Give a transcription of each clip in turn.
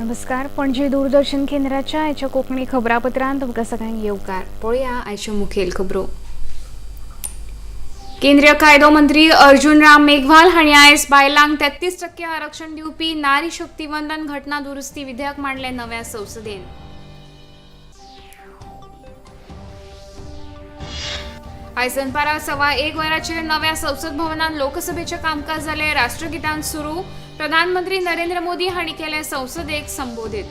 नमस्कार, पणजी दूरदर्शन केंद्राच्या आयच्या कोंकणी खबरापत्रांत तुमकां सगळ्यांक येवकार. पळोवया आयच्यो मुखेल खबरो. केंद्रीय कायदो मंत्री अर्जुन राम मेघवाल हांणी आयज बायलांक 33% आरक्षण दिवपी नारी शक्ती वंदन घटना दुरुस्ती विधेयक मांडलें नव्या संसदेन. आयज दनपारां 1:15 वरांचेर नव्या संसद भवनात लोकसभेचें कामकाज जालें राष्ट्रगितान सुरू. प्रधानमंत्री नरेंद्र मोदी हांणी केलें संसदेक संबोधीत.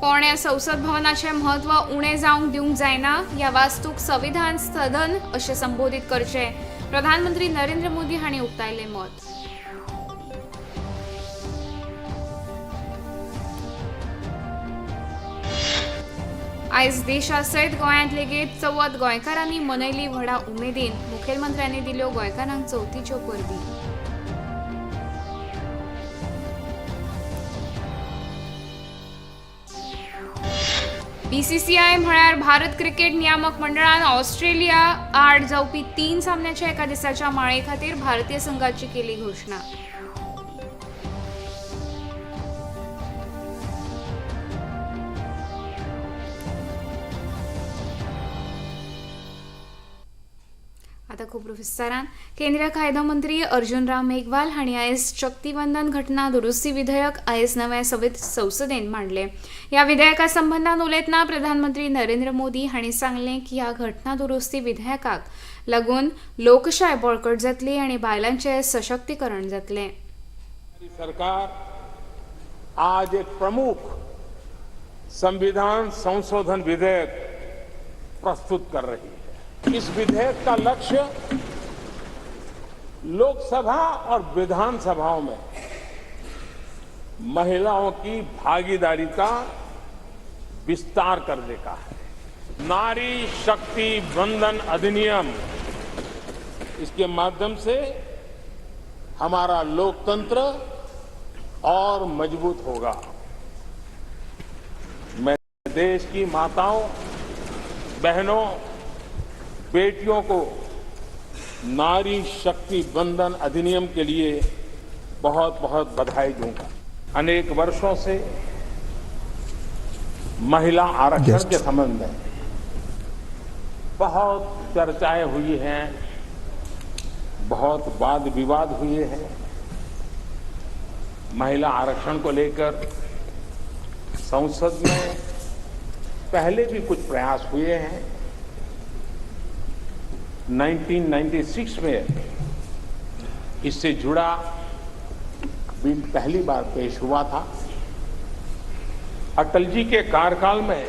पोरण्या संसद भवनाचें म्हत्व उणें जावंक दिवंक जायना, ह्या वास्तूक संविधान सदन अशें संबोधीत करचें, प्रधानमंत्री नरेंद्र मोदी हांणी उक्तायलें मत. आयज देशा सयत गोंयांत लेगीत चवथ गोंयकारांनी मनयली व्हडा उमेदीन. मुखेलमंत्र्यांनी दिल्यो गोंयकारांक चवथीच्यो परबी. बीसीसीआय म्हळ्यार भारत क्रिकेट नियामक मंडळान ऑस्ट्रेलिया आड जावपी 3 सामन्याच्या एका दिसाच्या माळे खातीर भारतीय संघाची केली घोशणा. आता खबरो विस्तारान. केंद्रीय कायदो मंत्री अर्जुन राम मेघवाल हांणी आयज शक्तीवंदन घटना दुरुस्ती विधेयक आयज नव्या संसदेन मांडलें. ह्या विधेयका संबंदान उलयतना प्रधानमंत्री नरेंद्र मोदी हांणी सांगलें की ह्या घटना दुरुस्ती विधेयकाक लागून लोकशाय बळकट जातली आनी बायलांचें सशक्तीकरण जातलें. सरकार आज एक प्रमुख संविधान संशोधन विधेयक प्रस्तुत कर रही है. इस विधेयक का लक्ष्य लोकसभा और विधानसभाओं में महिलाओं की भागीदारी का विस्तार करने का है. नारी शक्ति वंदन अधिनियम, इसके माध्यम से हमारा लोकतंत्र और मजबूत होगा. मैं देश की माताओं, बहनों, बेटियों को नारी शक्ति वंदन अधिनियम के लिए बहुत बहुत बधाई दूंगा. अनेक वर्षों से महिला आरक्षण के संबंध में बहुत चर्चाएं हुई हैं, बहुत वाद विवाद हुए हैं. महिला आरक्षण को लेकर संसद में पहले भी कुछ प्रयास हुए हैं. 1996 में इससे जुड़ा बिल पहली बार पेश हुआ था. अटल जी के कार्यकाल में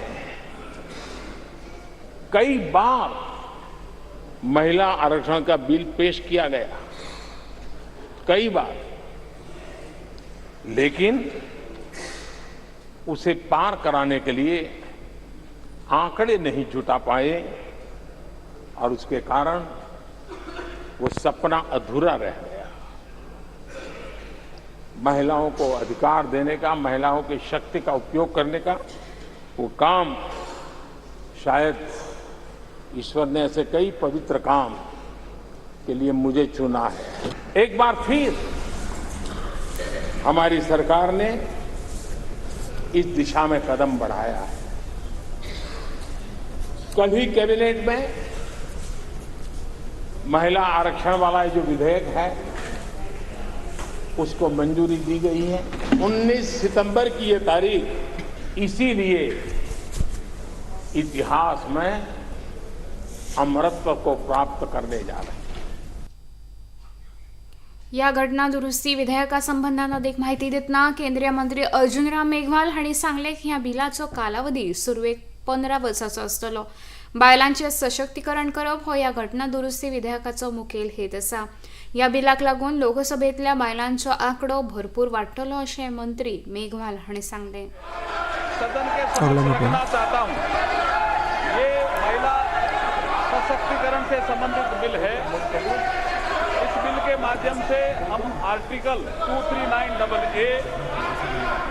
कई बार महिला आरक्षण का बिल पेश किया गया, कई बार, लेकिन उसे पार कराने के लिए आंकड़े नहीं जुटा पाए और उसके कारण वो सपना अधूरा रह गया. महिलाओं को अधिकार देने का, महिलाओं की शक्ति का उपयोग करने का वो काम, शायद ईश्वर ने ऐसे कई पवित्र काम के लिए मुझे चुना है. एक बार फिर हमारी सरकार ने इस दिशा में कदम बढ़ाया है. कल ही कैबिनेट में महिला आरक्षण वाला जो विधेयक है उसको मंजूरी दी गई है. 19 सितंबर की ये तारीख इसीलिए इतिहास में अमरत्व को प्राप्त करने जा रही है. ह्या घटना दुरुस्ती विधेयका संबंदान अधिक माहिती दितना केंद्रीय मंत्री अर्जुन राम मेघवाल हांणी सांगलें की ह्या बिलाचो कालावधी सुरवेक 15 वर्सांचो आसतलो. बायलांचें सशक्तीकरण करप हो ह्या घटना दुरुस्ती विधेयकाचो मुखेल हेत आसा. ह्या बिलाक लागून लोकसभेंतल्या बायलांचो आंकडो भरपूर वाडटलो अशें मंत्री मेघवाल हांणी सांगलें. सदन के समक्ष रखना चाहता हूं. ये महिला सशक्तिकरण से संबंधित बिल है. इस बिल के माध्यम से हम आर्टिकल 239 डबल ए,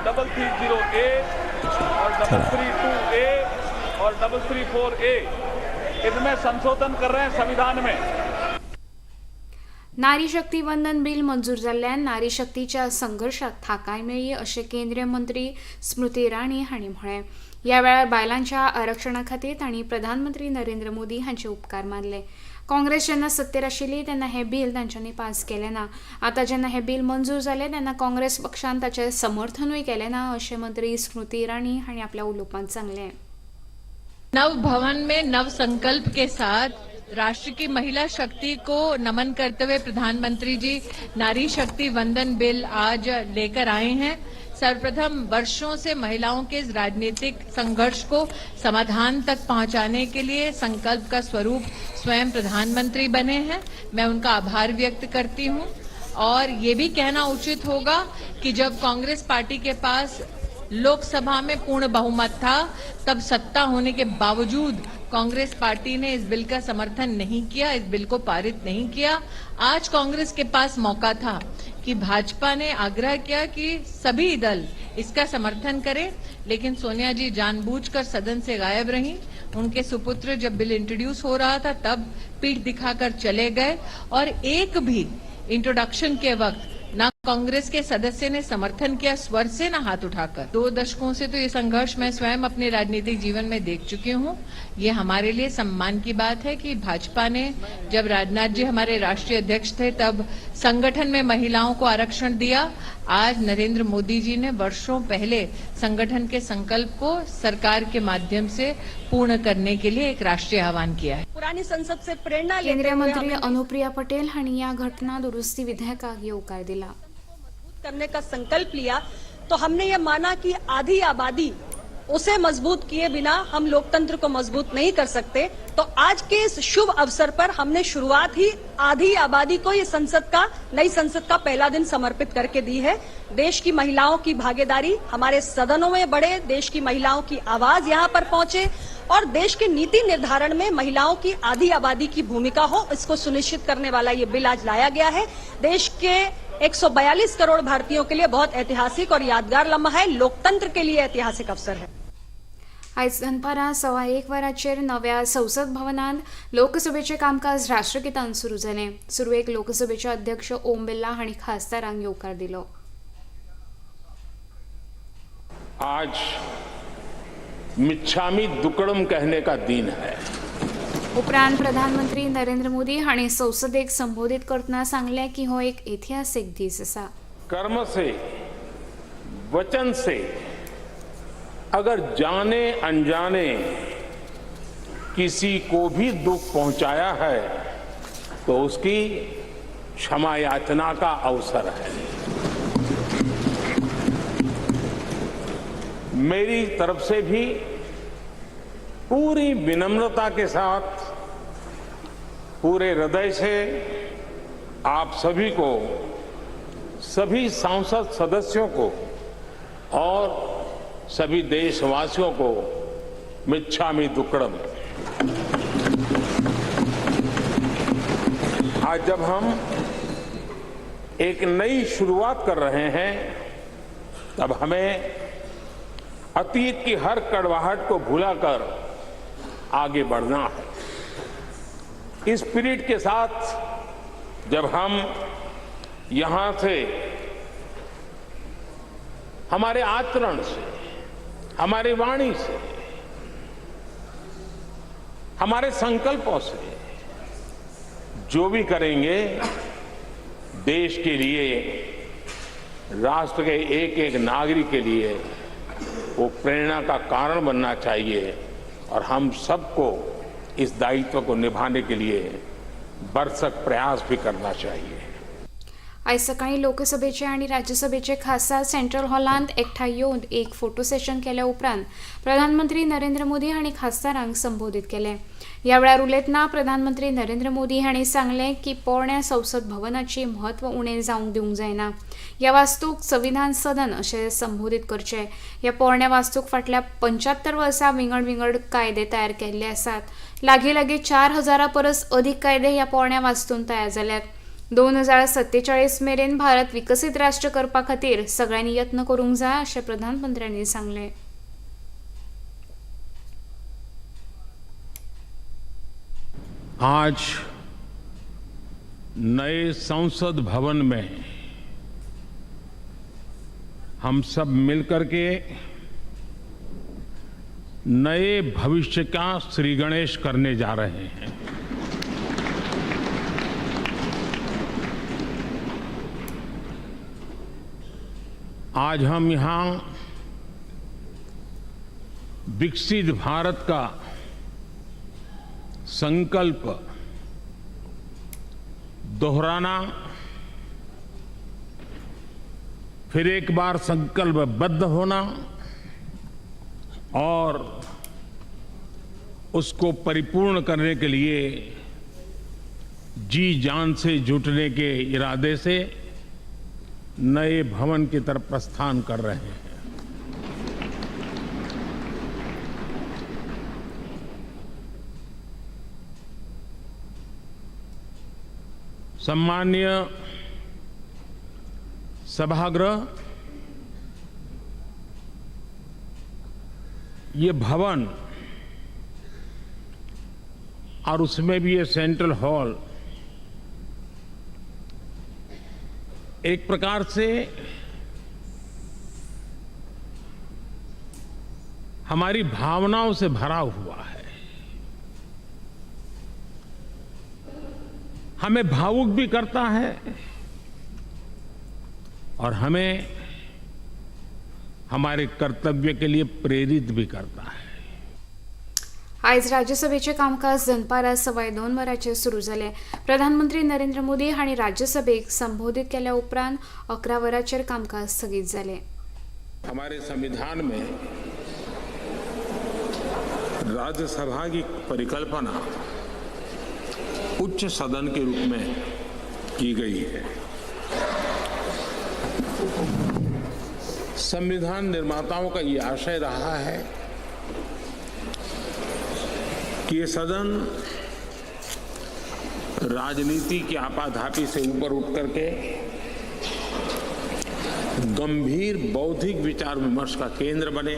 330 ए और 332 ए और 334 ए, इनमें संशोधन कर रहे हैं संविधान में. नारी शक्ती वंदन बील मंजूर जाल्ल्यान नारी शक्तीच्या संघर्शाक थाकाय मेळ्ळी अशें केंद्रीय मंत्री स्मृती इराणी हांणी म्हळें. ह्या वेळार बायलांच्या आरक्षणा खातीर तांणी प्रधानमंत्री नरेंद्र मोदी हांचे उपकार मानले. काँग्रेस जेन्ना सत्तेर आशिल्ली तेन्ना हें बील तांच्यांनी पास केलें ना. आतां जेन्ना हें बील मंजूर जालें तेन्ना काँग्रेस पक्षान ताचें समर्थनूय केलें ना अशें मंत्री स्मृती इराणी हांणी आपल्या उलोवपांत सांगलें. नव भवन में नव संकल्प के साथ राष्ट्र की महिला शक्ति को नमन करते हुए प्रधानमंत्री जी नारी शक्ति वंदन बिल आज लेकर आए हैं. सर्वप्रथम वर्षों से महिलाओं के इस राजनीतिक संघर्ष को समाधान तक पहुंचाने के लिए संकल्प का स्वरूप स्वयं प्रधानमंत्री बने हैं. मैं उनका आभार व्यक्त करती हूं और ये भी कहना उचित होगा कि जब Congress party K pass Lok Sabha में पूर्ण बहुमत था, तब सत्ता होने के बावजूद कांग्रेस पार्टी ने इस बिल का समर्थन नहीं किया, इस बिल को पारित नहीं किया. आज कांग्रेस के पास मौका था कि भाजपा ने आग्रह किया कि सभी दल इसका समर्थन करें, लेकिन सोनिया जी जानबूझकर सदन से गायब रहीं. उनके सुपुत्र जब बिल इंट्रोड्यूस हो रहा था तब पीठ दिखाकर चले गए और एक भी इंट्रोडक्शन के वक्त ना कांग्रेस के सदस्य ने समर्थन किया स्वर से, ना हाथ उठाकर. 2 दशकों से तो ये संघर्ष मैं स्वयं अपने राजनीतिक जीवन में देख चुकी हूँ. ये हमारे लिए सम्मान की बात है कि भाजपा ने जब राजनाथ जी हमारे राष्ट्रीय अध्यक्ष थे तब संगठन में महिलाओं को आरक्षण दिया. आज नरेंद्र मोदी जी ने वर्षों पहले संगठन के संकल्प को सरकार के माध्यम से पूर्ण करने के लिए एक राष्ट्रीय आह्वान किया है. पुरानी संसद से प्रेरणा लेते केंद्रीय हुए मंत्री हमें अनुप्रिया पटेल हांणी ह्या घटना दुरुस्ती विधेयकाक येवकार दिला. करने का संकल्प लिया तो हमने ये माना कि आधी आबादी उसे मजबूत किए बिना हम लोकतंत्र को मजबूत नहीं कर सकते. तो आज के इस शुभ अवसर पर हमने शुरुआत ही आधी आबादी को ये संसद का, नई संसद का पहला दिन समर्पित करके दी है. देश की महिलाओं की भागीदारी हमारे सदनों में बढ़े, देश की महिलाओं की आवाज यहाँ पर पहुंचे और देश के नीति निर्धारण में महिलाओं की आधी आबादी की भूमिका हो, इसको सुनिश्चित करने वाला ये बिल आज लाया गया है. देश के 142 करोड़ भारतीयों के लिए बहुत ऐतिहासिक और यादगार लम्हा है, लोकतंत्र के लिए ऐतिहासिक अवसर है. आयज दनपारां 1:15 वरांचेर नव्या संसद भवनांत लोकसभेचें कामकाज राष्ट्रगीतान सुरू जालें. सुरवेक लोकसभेचे अध्यक्ष ओम बिर्ला हांणी खासदारांक येवकार दिलो. आज मिच्छामि दुक्कड़म कहने का दिन है. उपरांत प्रधानमंत्री नरेंद्र मोदी हांणी संसदेक संबोधीत करतना सांगलें की हो एक इतिहासीक दीस आसा. कर्म से, वचन से अगर जाने अनजाने किसी को भी दुख पहुंचाया है तो उसकी क्षमा याचना का अवसर है. मेरी तरफ से भी पूरी विनम्रता के साथ, पूरे हृदय से आप सभी को, सभी सांसद सदस्यों को और सभी देशवासियों को मिच्छामि दुक्कड़म. आज जब हम एक नई शुरुआत कर रहे हैं तब हमें अतीत की हर कड़वाहट को भुलाकर आगे बढ़ना है. इस स्पिरिट के साथ जब हम यहां से हमारे आचरण से, हमारी वाणी से, हमारे संकल्पों से जो भी करेंगे, देश के लिए, राष्ट्र के एक एक नागरिक के लिए वो प्रेरणा का कारण बनना चाहिए और हम सबको इस दायित्व को निभाने के लिए भरसक प्रयास भी करना चाहिए. आयज सकाळीं लोकसभेचे आनी राज्यसभेचे खासा सेंट्रल हॉलांत एकठांय येवन एक फोटो सेशन केल्या उपरांत प्रधानमंत्री नरेंद्र मोदी हांणी खासदारांक संबोधीत केलें. ह्या वेळार उलयतना प्रधानमंत्री नरेंद्र मोदी हांणी सांगलें की पोरण्या संसद भवनाची म्हत्व उणें जावंक दिवंक जायना. ह्या वास्तूक संविधान सदन अशें संबोधीत करचें. ह्या पोरण्या वास्तूक फाटल्या 75 वर्सां विंगड विंगड कायदे तयार केल्ले आसात. लागीं लागीं 4000 परस अदीक कायदे ह्या पोरण्या वास्तून तयार जाल्यात. 2047 मेरेन भारत विकसीत राष्ट्र करपा खातीर सगळ्यांनी यत्न करूंक जाय अशें प्रधानमंत्र्यांनी सांगलें. आज नए संसद भवन में हम सब मिलकर के नए भविष्य का श्री गणेश करने जा रहे हैं। आज हम यहां विकसित भारत का संकल्प दोहराना, फिर एक बार संकल्पबद्ध होना और उसको परिपूर्ण करने के लिए जी जान से जुटने के इरादे से नए भवन की तरफ प्रस्थान कर रहे हैं। सम्माननीय सभागृह, ये भवन और उसमें भी ये सेंट्रल हॉल एक प्रकार से हमारी भावनाओं से भरा हुआ है। हमें भावुक भी करता है और हमें हमारे कर्तव्य के लिए प्रेरित भी करता है। आयज राज्यसभेचे कामकाज दनपारां 2:15 वरांचेर सुरू जालें। प्रधानमंत्री नरेंद्र मोदी हांणी राज्यसभेक संबोधीत केल्या उपरांत 11 वरांचेर कामकाज स्थगीत जालें। हमारे संविधान में राज्यसभा की परिकल्पना उच्च सदन के रूप में की गई है। संविधान निर्माताओं का ये आशय रहा है कि ये सदन राजनीति की आपाधापी से ऊपर उठ करके गंभीर बौद्धिक विचार विमर्श का केंद्र बने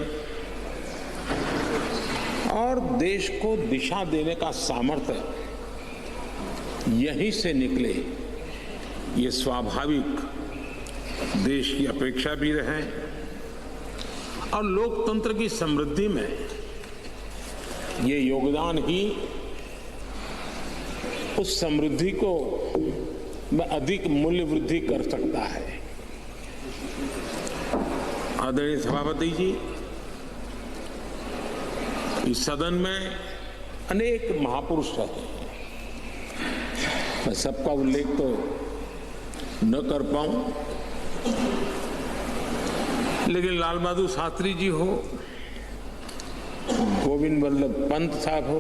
और देश को दिशा देने का सामर्थ्य यहीं से निकले, ये स्वाभाविक देश की अपेक्षा भी रहे और लोकतंत्र की समृद्धि में ये योगदान ही उस समृद्धि को में अधिक मूल्य वृद्धि कर सकता है। आदरणीय सभापति जी, इस सदन में अनेक महापुरुष रहे हैं, मैं सबका उल्लेख तो न कर पाऊं, लेकिन लाल बहादुर शास्त्री जी हो, गोविंद वल्लभ पंत साहब हो,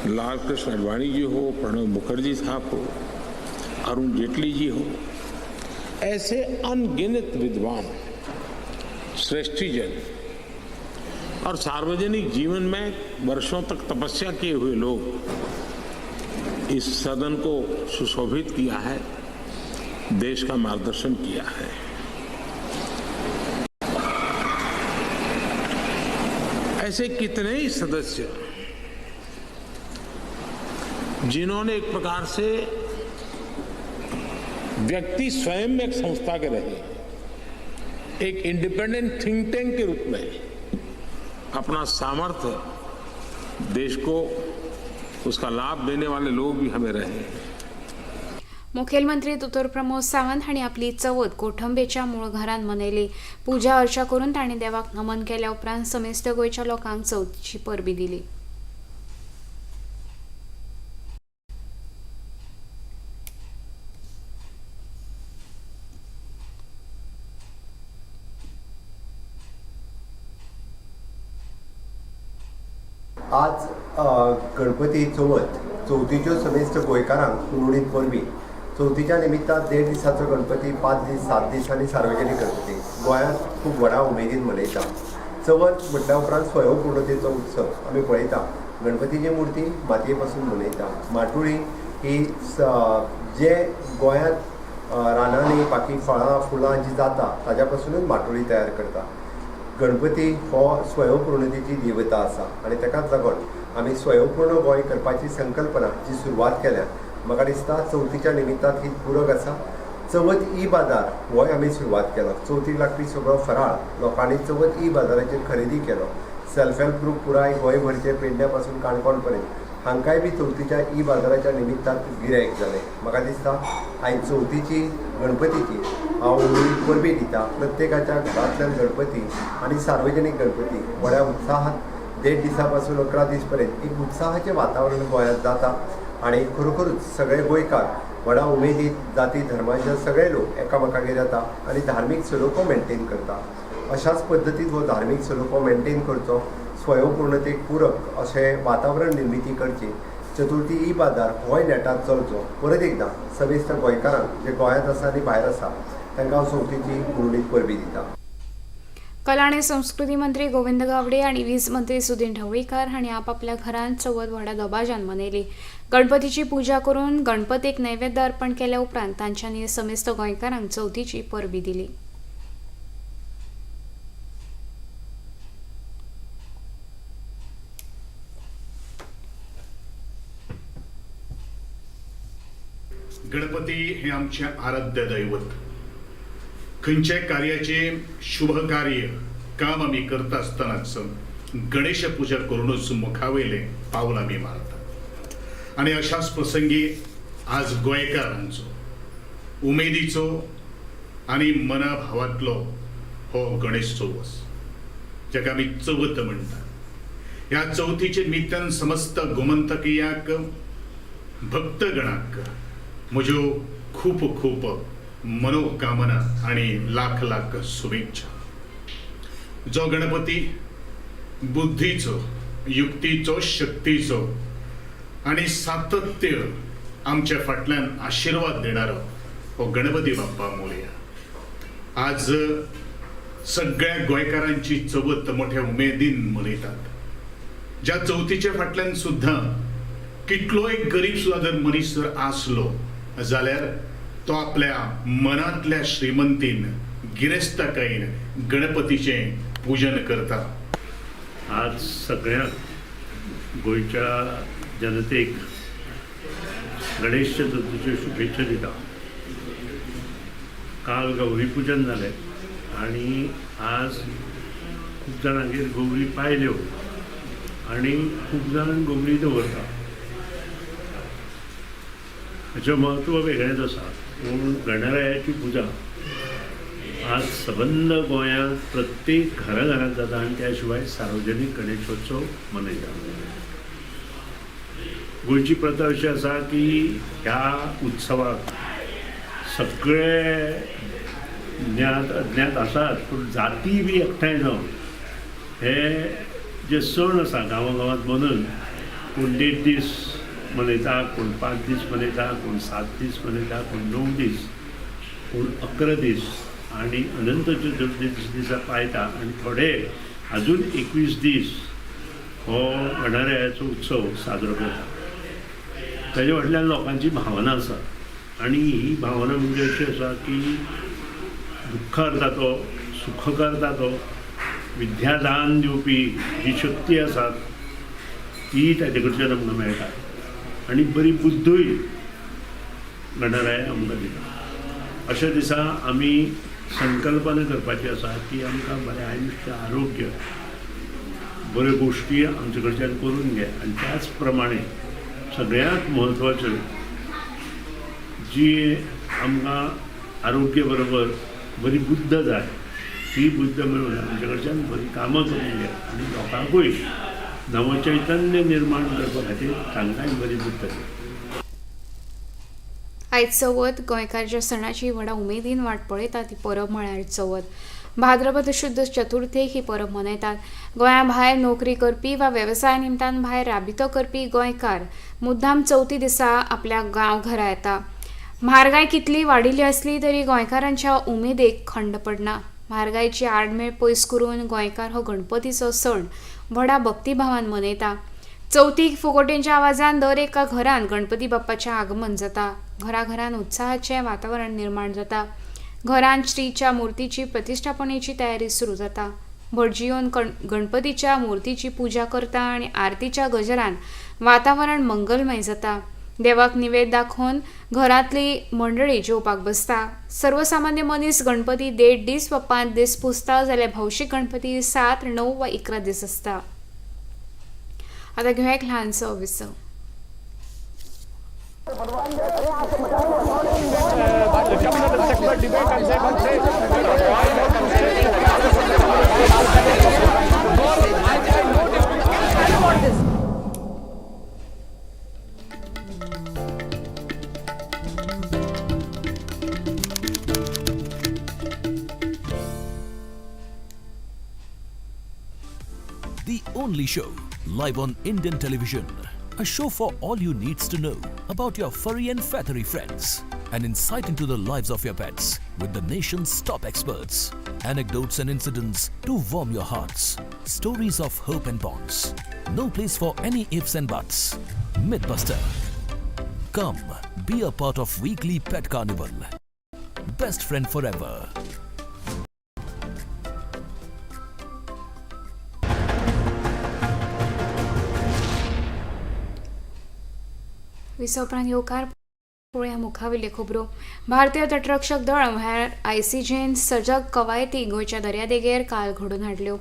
लाल कृष्ण आडवाणी जी हो, प्रणब मुखर्जी साहब हो, अरुण जेटली जी हो, ऐसे अनगिनत विद्वान, श्रेष्ठीजन और सार्वजनिक जीवन में वर्षों तक तपस्या किए हुए लोग इस सदन को सुशोभित किया है, देश का मार्गदर्शन किया है। ऐसे कितने ही सदस्य जिन्होंने एक प्रकार से व्यक्ति स्वयं में एक संस्था के रहे, एक इंडिपेंडेंट थिंक टैंक के रूप में अपना सामर्थ्य देश को उसका लाभ देने वाले लोग भी हमें रहे हैं। मुखेलमंत्री दोतोर प्रमोद सावंत हांणी आपली चवथ कोठंबेच्या मूळ घरांत मनयली। पुजा अर्चा करून तांणी देवाक नमन केल्या उपरांत समेस्त गोंयच्या लोकांक चवथीची परबी दिली। आज गणपती चवथ, चवथीच्यो समेस्त गोंयकारांक हुनहुनीत परबी। चवथीच्या निमित्तान 1.5 दिसाचो गणपती, 5 दीस, 7 दीस आनी सार्वजनीक गणपती गोंयांत खूब व्हडा उमेदीन मनयता। चवथ म्हटल्या उपरांत स्वयंपूर्णतेचो उत्सव आमी पळयता। गणपतीची मूर्ती मातये पासून मनयता। माटुळी ही जे गोंयांत रानांनी बाकी फळां फुलां जी जाता ताज्या पासुनूच माटुळी तयार करता। गणपती हो स्वयंपूर्णतेची देवता आसा आनी ताकाच लागून आमी स्वयंपूर्ण गोंय करपाची संकल्पना जी सुरवात केल्या म्हाका दिसता चवथीच्या निमित्तान ही पुरक आसा. चवथ ई बाजार होय आमी सुरवात केलो. चवथीक लागपी सगळो फराळ लोकांनी चवथ ई बाजाराचेर खरेदी केलो. सेल्फ हेल्प ग्रूप पुराय गोंयभरचे पेडण्या पासून काणकोण पर्यंत हांकांय बी चवथीच्या ई बाजाराच्या निमित्तान गिरायक जालें. म्हाका दिसता आयज चवथीची गणपतीची हांव उमेदीन परबी दिता. प्रत्येकाच्या घरांतल्यान गणपती आनी सार्वजनीक गणपती व्हड्या उत्साहात 1.5 दिसा पासून 11 दीस पर्यंत एक उत्साहाचें वातावरण गोंयांत जाता आनी खरोखरूच सगळे गोंयकार व्हडा उमेदीन जाती धर्माचे सगळे लोक एकामेकागेर येता आनी धार्मीक सलोखो मेनटेन करता. अशाच पद्दतीन हो धार्मीक सलोखो मेनटेन करचो, स्वयंपूर्णतेक पूरक अशें वातावरण निर्मिती करची. चतुर्थी ई बाजार होय नेटान चलचो. परत एकदां समेस्त गोंयकारांक जे गोंयांत आसा आनी भायर आसा तांकां हांव चवथीची हुनहुनीत परबी दिता. कला आनी संस्कृती मंत्री गोविंद गावडे आनी वीज मंत्री सुदिन ढवळीकार हांणी आपापल्या घरांत चवथ व्हडा दबाज्यान मनयली. गणपतीची पुजा करून गणपतीक नैवेद्य अर्पण केल्या उपरांत तांच्यांनी समेस्त गोंयकारांक चवथीची परबी दिली. गणपती हे आमचे आराध्य दैवत. खंयच्याय कार्याचे शुभ कार्य काम आमी करता आसतनाच गणेश पुजा करूनच मुखावयलें पावल आमी मारतात आनी अशाच प्रसंगी आज गोंयकारांचो उमेदीचो आनी मनाभावांतलो हो गणेश चौवस जाका आमी चवथ म्हणटात. ह्या चवथीचे निमित्तान समस्त गोमंतकियाक भक्तगणाक म्हज्यो खूब खूब मनोकामना आनी लाख लाख शुभेच्छा. जो गणपती बुद्धीचो, युक्तीचो, शक्तीचो आनी सातत्य आमच्या फाटल्यान आशिर्वाद देणारो हो गणपती बाप्पा मोरया. आज सगळ्या गोंयकारांची चवथ मोठ्या उमेदीन मनयतात. ज्या चवथीच्या फाटल्यान सुद्दां कितलोय गरीब सुद्दां जर मनीस जर आसलो जाल्यार तो आपल्या मनांतल्या श्रीमंतीन गिरेस्तकायेन गणपतीचें पूजन करता. आज सगळ्यांक गोंयच्या जनतेक गणेश चतुर्थीच्यो शुभेच्छा दिता. काल गौरी पूजन जालें आनी आज खूब जाणांगेर गौरी पायल्यो आनी खूब जाण गौरी दवरता. हाचें म्हत्व वेगळेंच आसा, पूण गणरायाची पुजा आज सबंद गोंयांत प्रत्येक घरा घरांत जाता आनी त्या शिवाय सार्वजनीक गणेशोत्सव मनयतात. गोंयची प्रथा अशी आसा की ह्या उत्सवाक सगळे ज्ञात अज्ञात आसात, पूण जाती बी एकठांय जावन हे जे सण आसा गांवां गांवांत मनून कोण 1.5 दीस मनयता, कोण 5 दीस मनयता, कोण 7 दीस मनयता, कोण 9 दीस, कोण 11 दीस आनी अनंत चतुर्थी दिसा पायता आनी थोडे अजून 21 दीस हो गणरायाचो उत्सव साजरो करता. ताजे फाटल्यान लोकांची भावना आसा आनी ही भावना म्हणजे अशी आसा की दुख्ख करता तो, सुख करता तो, विद्यादान दिवपी जी शक्ती आसा ती ताजे कडच्यान आमकां मेळटा आनी बरी बुद्धूय गणराय आमकां दिता. अशा दिसा आमी संकल्पना करपाची आसा की आमकां बरें आयुश्य, आरोग्य, बऱ्यो गोश्टी आमचे कडच्यान करून घे आनी त्याच प्रमाणे सगळ्यांत म्हत्वाचें जी आमकां आरोग्य बरोबर बरी बुद्ध जाय ती बुद्ध मेळून आमचे कडच्यान बरी कामां करून घे आनी लोकांकूय नवचैतन्य निर्माण करपा खातीर तांकांय बरी बुद्ध जाय. आयज चवथ गोंयकार सणाची व्हडा उमेदीन वाट पळयता ती परब म्हळ्यार चवथ. भाद्रपद शुद्ध चतुर्थीक ही परब मनयतात. गोंया भायर नोकरी करपी वा वेवसाय निमतान भायर राबितो करपी गोंयकार मुद्दाम चवथी दिसा आपल्या गांव घरा येता. म्हारगाय कितली वाडिल्ली आसली तरी गोंयकारांच्या उमेदीक खंड पडना. म्हारगायची आडमेळ पयस करून गोंयकार हो गणपतीचो सण व्हडा भक्तिभावान मनयता. चवथीक फुगोटेंच्या आवाजान दर एका घरान गणपती बाप्पाचें आगमन जाता. घराघरान उत्साहाचें वातावरण निर्माण जाता. घरांत श्रीच्या मूर्तीची प्रतिश्ठापनेची तयारी सुरू जाता. भटजी येवन गणपतीच्या मूर्तीची पुजा करता आनी आरतीच्या गजरान वातावरण मंगलमय जाता. देवाक निवेद दाखोवन घरांतली मंडळी जेवपाक बसता. सर्वसामान्य मनीस गणपती 1.5 दीस वा 5 दीस पुजता जाल्यार भावशीक गणपती 7, 9 वा 11 दीस आसता. आतां घेवया एक ल्हानसो विसव. The only show live on Indian television. A show for all you needs to know about your furry and feathery friends. An insight into the lives of your pets with the nation's top experts. Anecdotes and incidents to warm your hearts. Stories of hope and bonds. No place for any ifs and buts. Mythbuster. Come, be a part of weekly pet carnival. Best friend forever. विसव उपरांत येवकार पळोवया मुखावेल्यो खबरो. भारतीय तटरक्षक दळ म्हळ्यार आयसीजेन सजग कवायती गोंयच्या दर्यादेगेर काल घडोवन हाडल्यो.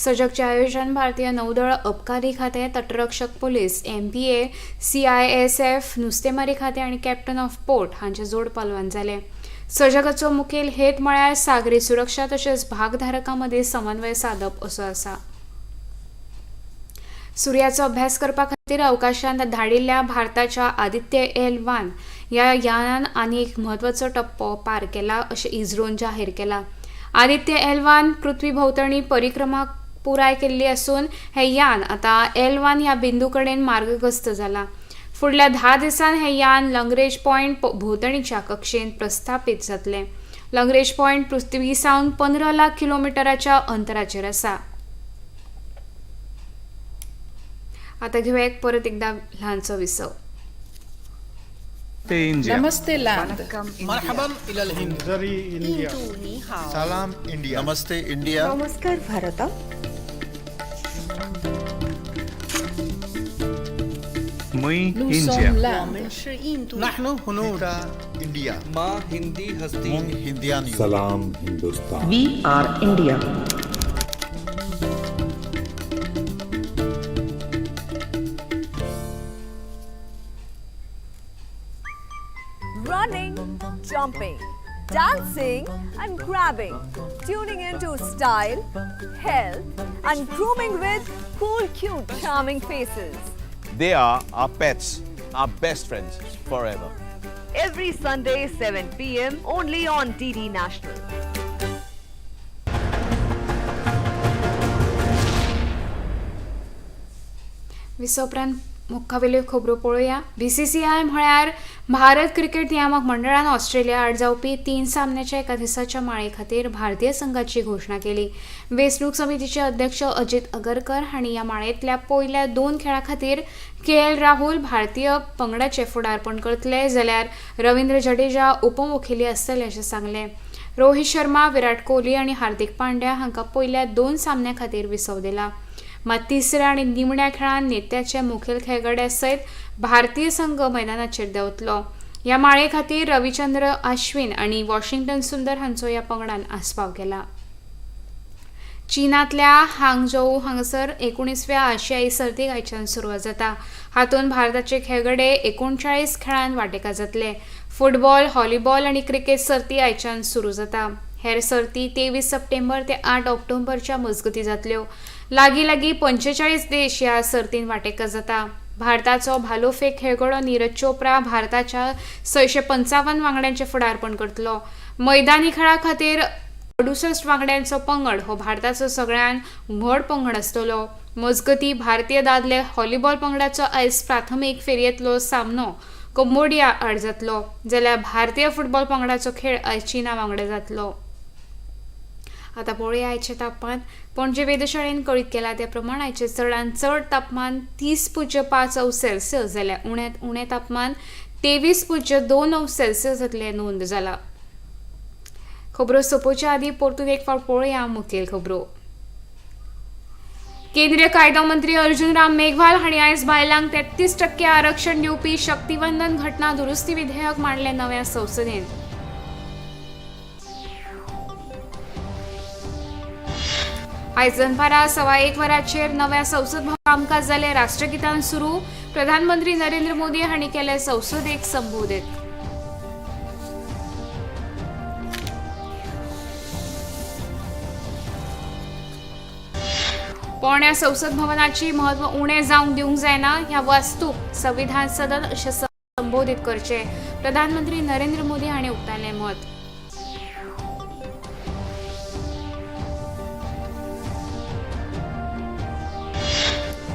सजगचें आयोजन भारतीय नौदळ, अबकारी खातें, तटरक्षक पुलीस, एमपीए, सीआयएसएफ, नुस्तेमारी खातें आनी कॅप्टन ऑफ पोर्ट हांच्या जोड पालवान जालें. सजगाचो मुखेल हेत म्हळ्यार सागरी सुरक्षा तशेंच भागधारकां मदीं समन्वय सादप असो आसा. सुर्याचो अभ्यास करपा खातीर अवकाशांत धाडिल्ल्या भारताच्या आदित्य एल-1 ह्या यानान आनी एक म्हत्वाचो टप्पो पार केला अशें इस्रोन जाहीर केला. आदित्य एल-1 पृथ्वी भोंवतणी परिक्रमा पुराय केल्ली आसून हें यान आतां एल-1 ह्या बिंदू कडेन मार्गग्रस्त जाला. फुडल्या 10 दिसांत हें यान लंगरेज पॉयंट भोंवतणीच्या कक्षेंत प्रस्थापीत जातलें. लंगरेज पॉयंट पृथ्वी सावन 15 लाख किलोमिटराच्या अंतराचेर आसा. आतां घेवया परत एकदा ल्हानसो विसव. नमस्ते लैंड. सलाम इंडिया. नमस्ते इंडिया. नमस्कार भारत. इंडिया. माँ हिंदी हस्ती. हिंदियान. सलाम Hindustan. We are India. Running, jumping, dancing and grabbing, tuning into style, health and grooming with cool, cute, charming faces. They are our pets, our best friends forever. Every Sunday 7 p.m. only on DD National. विसव उपरांत मुखावेल्यो खबरो पळोवया. BCCI म्हळ्यार Bharat cricket नियामक मंडळान Australia आड जावपी 3 सामन्याच्या एका दिसाच्या माळे खातीर भारतीय संघाची घोशणा केली. वेंचणूक समितीचे अध्यक्ष अजित अगरकर हांणी ह्या माळेंतल्या पयल्या 2 खेळां खातीर के एल राहुल भारतीय पंगडाचें फुडारपण करतले जाल्यार रवींद्र जडेजा उपमुखेली आसतले अशें सांगलें. रोहित शर्मा, विराट कोहली आनी हार्दिक पांड्या हांकां पयल्या 2 सामन्या खातीर विसव दिला. मात तिसऱ्या आनी निमण्या खेळांत नेत्याचे मुखेल खेळगड्या सयत भारतीय संघ मैदानाचेर देंवतलो. ह्या माळे खातीर रविचंद्र आश्विन आनी वॉशिंग्टन सुंदर हांचो ह्या पंगडान आस्पाव केला. चीनांतल्या हांगझोऊ हांगासर 19व्या आशियाई सर्तीक आयच्यान सुरवात जाता. हातूंत भारताचे खेळगडे 39 खेळांत वांटेकार जातले. फुटबॉल, व्हॉलीबॉल आनी क्रिकेट सर्ती आयच्यान सुरू जाता. हेर सर्ती 23 सप्टेंबर ते 8 ऑक्टोबरच्या मजगतीं जातल्यो. लागीं लागीं 45 देश ह्या सर्तींत वांटेकार जाता. भारताचो भालोफेक खेळगडो नीरज चोप्रा भारताच्या 655 वांगड्यांचें फुडारपण करतलो. मैदानी खेळा खातीर 68 वांगड्यांचो पंगड हो भारताचो सगळ्यांत व्हड पंगड आसतलो. मजगतीं भारतीय दादले व्हॉलीबॉल पंगडाचो आयज प्राथमीक फेरयेंतलो सामनो कंबोडिया आड जातलो जाल्यार भारतीय फुटबॉल पंगडाचो खेळ आयज चीना वांगडा जातलो. आतां पळोवया आयचें तापमान. पणजे वेधशाळेन कळीत केलां ते प्रमाण आयचें चडांत चड तापमान 30.5 अंश सेल्सियस जाल्यार उण्यांत उणें तापमान 23.2 अंश सेल्सियस इतलें नोंद जालां. खबरो सोंपोवच्या आदीं परतून एक फावट पळोवया मुखेल खबरो. केंद्रीय कायदो मंत्री अर्जुन राम मेघवाल हांणी आयज बायलांक 33% आरक्षण दिवपी शक्तिवंदन घटना दुरुस्ती विधेयक मांडलें नव्या संसदेंत. आयज दनपारां 1:15 वरांचेर नव्या संसद कामकाज जालें. राष्ट्रगीतान सुरू. प्रधानमंत्री नरेंद्र मोदी हांणी केलें संसदेक संबोधीत. पोरण्या संसद भवनाची म्हत्व उणें जावंक दिवंक जायना, ह्या वास्तूक संविधान सदन अशें संबोधीत करचें, प्रधानमंत्री नरेंद्र मोदी हांणी उक्तायलें मत.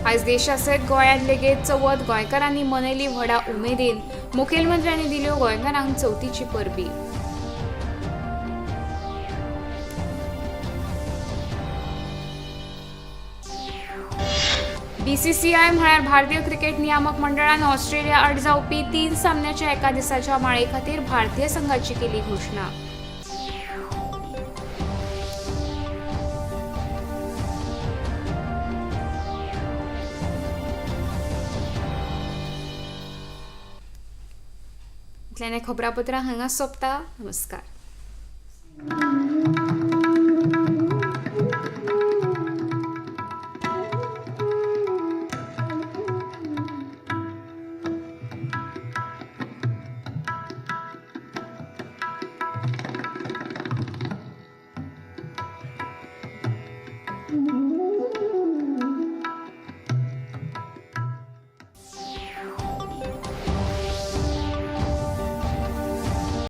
आयज देशा सयत गोंयांत लेगीत चवथ गोंयकारांनी मनयली व्हडा उमेदीन. मुखेलमंत्र्यांनी दिल्यो गोंयकारांक चवथीची परबी. बीसीसीआय म्हळ्यार भारतीय क्रिकेट नियामक मंडळान ऑस्ट्रेलिया आड जावपी 3 सामन्याच्या एका दिसाच्या माळे खातीर भारतीय संघाची केली घोशणा. इतल्यान खबरापत्रां हांगा सोंपता. नमस्कार.